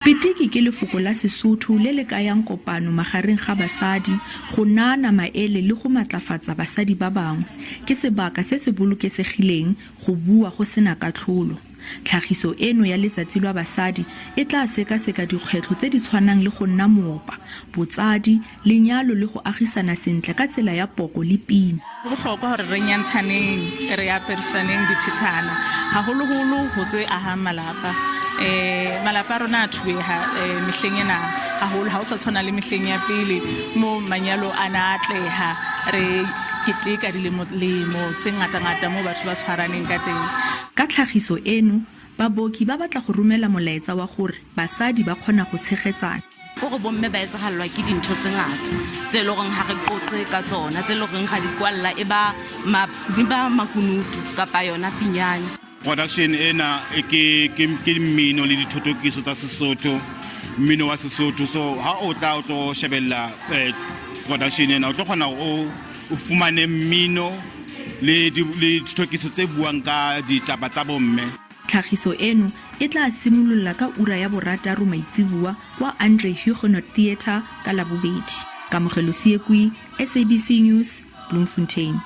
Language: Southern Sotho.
Pitiki ke lefoko la Sesotho le le kayang kopano magareng ga basadi, go naana maele le go matlafatsa basadi ba bangwe. Ke sebaka se se bolokesegileng go bua go sena katlholo. Tlhagiso eno ya Letsatsi lwa Basadi e tla sekaseka dikgwetlho tse di tshwanang le go nna moopa, botsadi, lenyalo le go agisana sentle ka tsela ya poko le pina. Ho bohlokwa hore re nyantshaneng, re aperisaneng dithethana, haholoholo ho tse ahang malapa. Um malapa a rona a thubeha um mehleng ena haholo, ha o sa tshwana le mehleng ya pele moo manyalo a na atleha, re keteka dilemo-lemo tse ngata-ngata moo batho ba tshwaraneng ka teng. Ka tlhagiso eno, baboki ba batla go romela molaetsa wa gore basadi ba kgona go tshegetsana. Ko re bomme ba etsagallwa ke dintho tse ngata tse e le goreng ga re qoqe ka tsona, tse e le goreng ga di kwalla e ba e ba makunutu kapa yona pinyane. Production ena ke ke ke mmino le dithotokiso tsa Sesotho, mmino wa Sesotho. So ha o tla o tlo shebella eh, production ena o tlo kgona o o fumane mmino le le dithotokiso tse buang ka ditaba tsa bomme. Tlhagiso eno e tla simolola ka ura ya borataro maitseboa kwa Andre Huguenot Theatre ka Labobedi. Kamogelo Seekui, SABC News, Bloemfontein.